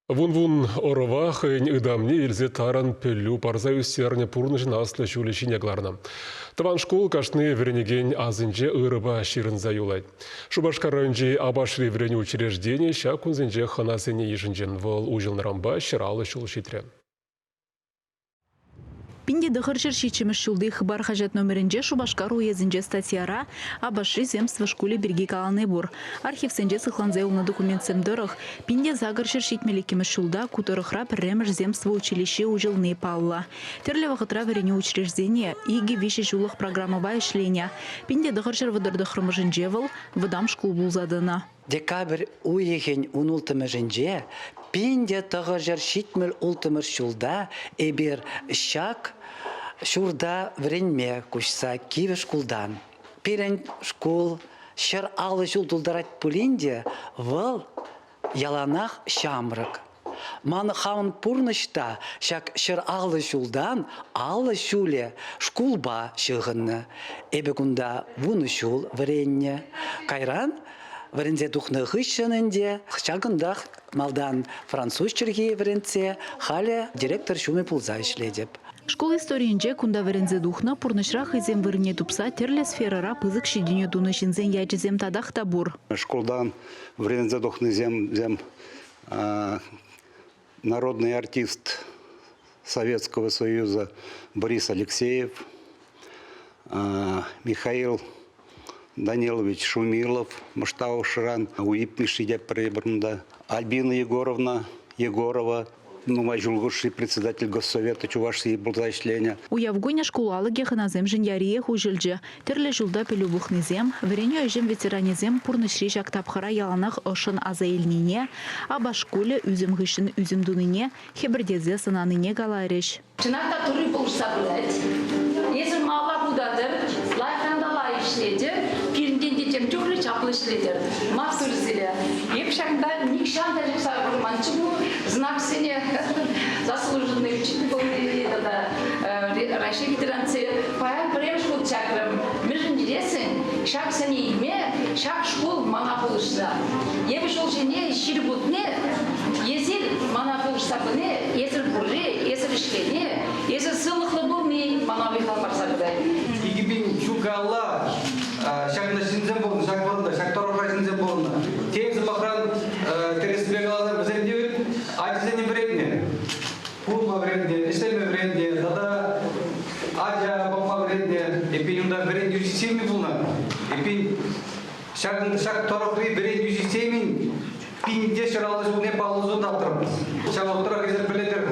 Вун-вун ӑрӑва хӑйӗн ытамне илсе тарӑн пӗлӳ парса ӳстернӗ пурнӑҫӑн аслӑ ҫулӗ ҫине кӑларнӑ. Тӑван шкул кашни вӗренекен асӗнче ырӑпа ҫырӑнса юлать. Шупашкар районӗнчи Апашри вӗренӳ учрежденийӗ ҫак кунсенче хӑнасене йышӑнчӗ. Вӑл уҫӑлнӑранпа 150 ҫул ҫитрӗ. 1970 ҫулти «Хыпар» хаҫат номерӗнче Шупашкар уесӗнче статьяра Апашри земство шкулӗ пирки калани пур. Архивсенче сыхланса юлнӑ документсем тӑрӑх, 1872 ҫулта ку тӑрӑхра пӗрремӗш земство училищи уҫӑлни паллӑ. Тӗрлӗ вӑхӑтра вӗренӳ учрежденийӗ икӗ-виҫӗ ҫуллӑх программӑпа ӗҫленӗ. 1939-мӗшӗнче вӑл вӑтам шкул пулса тӑнӑ. Декабрь уйӑхӗн 16-мӗшӗнче 1976 ҫулта эпир ҫак ҫурта вӗренме куҫса кивӗ шкултан. Пирӗн шкул 150 ҫул тултарать пулин те вӑл яланах ҫамрӑк. Ман хамӑн пурнӑҫ та ҫак 150 ҫултан 50 ҫулӗ шкулпа ҫыхӑннӑ. Эпӗ кунта 10 ҫул вӗреннӗ. Кайран вӗренсе тухнӑ хыҫҫӑн ӗнтӗ ҫакӑнтах малтан француз чӗлхи вӗрентсе, халӗ директор ҫумӗ пулса ӗҫлетӗп. Шкул историйӗнче кунта вӗренсе тухнӑ, пурнӑҫра хӑйсен вырӑнне тупса тӗрлӗ сферӑра пысӑк ҫитӗнӳ тунӑ ҫынсен ячӗсем татах та пур. Шкултан вӗренсе тухнисем народный артист Советского Союза Борис Алексеев, Михаил Данилович Шумилов, Мӑштавӑшран, Уип Мишши те пӗр Альбина Егоровна Егорова, нумай ҫул хушши председатель Госсовета Чувашии пулса ӗҫленӗ. Уяв кунӗ шкул алӑкӗ хӑнасемшӗн яриех уҫӑлчӗ. Тӗрлӗ ҫулта пӗлӳ пухнисем, вӗренӳ ӗҫӗн ветеранӗсем пурнӑҫри ҫак тапхӑра яланах ӑшшӑн аса илнине, Апаш шкулӗ ӳсӗм хыҫҫӑн ӳсӗм тунине хӗпӗртесе сӑнанине каларӗҫ. Чӑнах та Турри пулӑшса пырать. Эсир малалла путатӑр, лайӑхран та лайӑх ӗҫлетӗр, пирӗнтен те тем чухлӗ чаплӑ ӗҫлетӗр. Маттур сире. Эп ҫакӑнта нихҫан та чупса курманччӗ ку знаксене. Заслуженный учитель пулни тата Раҫҫей Федераци паян пӗрремӗш хут чакрӑм. Мӗншӗн тесен ҫак сӗне илме ҫак шкул мана пулӑшса. Эпӗ ҫул ҫине ҫирӗп утни, эсир мана пулӑшса пыни, эсир пурри, эсир ӗҫлени, эсир сывлӑхлӑ пулни мана вӑй-хал парса пырать. 2000 ҫул каялла ҫакна ҫынсем пулнӑ, ҫак вырӑнта, ҫак тӑрӑхра ҫынсем пулнӑ. Тен, сӑмахран, тӗрӗссипе каласан, вӗсем те ачасене вӗрентнӗ. Пурӑнма вӗрентнӗ, ӗҫлеме вӗрентнӗ тата ача пӑхма вӗрентнӗ. Эппин, унта вӗрентӳ системи пулнӑ. Эппин, ҫакӑн ҫак тӑрӑхри вӗрентӳ системин пинте 150 ҫулне паллӑ тӑватӑр. Ҫав вӑхӑтрах эсир пӗлетӗр,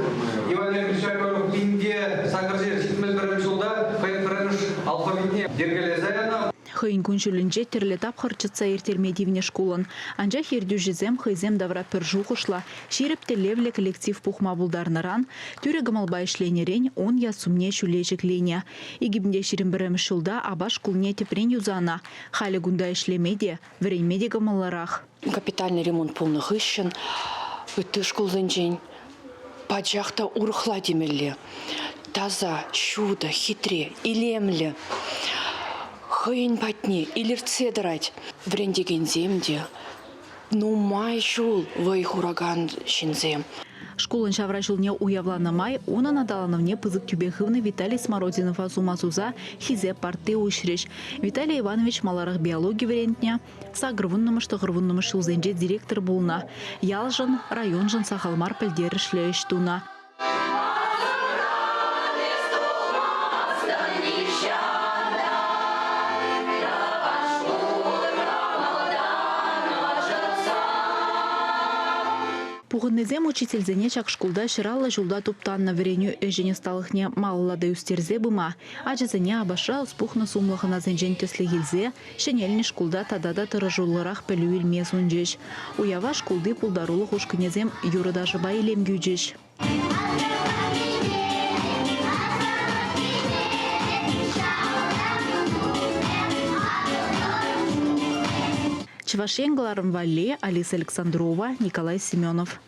Иван Яковлевич Яковлев 1871 ҫулта хӑйӗн пӗрремӗш алфавитне йӗркелесе янӑ. Хӑйӗн кун-ҫулӗнче тӗрлӗ тапхӑр чӑтса ирттерме тивнӗ шкулӑн. Анчах ертӳҫӗсем хӑйсем тавра пӗр шухӑшлӑ, ҫирӗп тӗллевлӗ коллектив пухма пултарнӑран, тӳрӗ кӑмӑлпа ӗҫленӗрен ун ят-сумне ҫӳле ҫӗкленӗ. 2021 ҫулта Апаш шкулне тӗпрен юсанӑ. Халӗ кунта ӗҫлеме те, вӗренме те кӑмӑллӑрах. Капитальный ремонт пулнӑ хыҫҫӑн ытти шкулсенчен пачах та урӑхла темелле. Таса, ҫутӑ, хитре, илемлӗ. Хӑйӗн патне илӗртсе тӑрать. Вӗрентекенсем те нумай ҫул вӑй хуракан ҫынсем. Шкулӑн ҫавра ҫулне уявланӑ май унӑн аталанӑвне пысӑк тӳпе хывнӑ Виталий Смородинова сума суса хисеп партти уҫрӗҫ. Виталий Иванович маларах биологи вӗрентнӗ, 80-мӗш-90-мӗш ҫулсенче директор пулнӑ. Ялшӑн, районшӑн сахал мар пӗлтерӗшлӗ ӗҫ тунӑ. Пухӑннисем учительсене ҫак шкулта 150 ҫулта туптаннӑ вӗренӳ ӗҫӗн ӑсталӑхне малалла та ӳстерсе пыма, ачасене Апашра ӑс пухнӑ сумлӑ хӑнасенчен тӗслӗх илсе Ҫӗнелнӗ шкулта тата та тӑрӑшуллӑрах пӗлӳ илме сунчӗҫ. Уява шкулти пултарулӑх ушкӑнӗсем юрӑ-ташӑпа илем кӳчӗҫ. Чӑваш Ен кӑларӑм валли Алиса Александрова, Николай Семенов.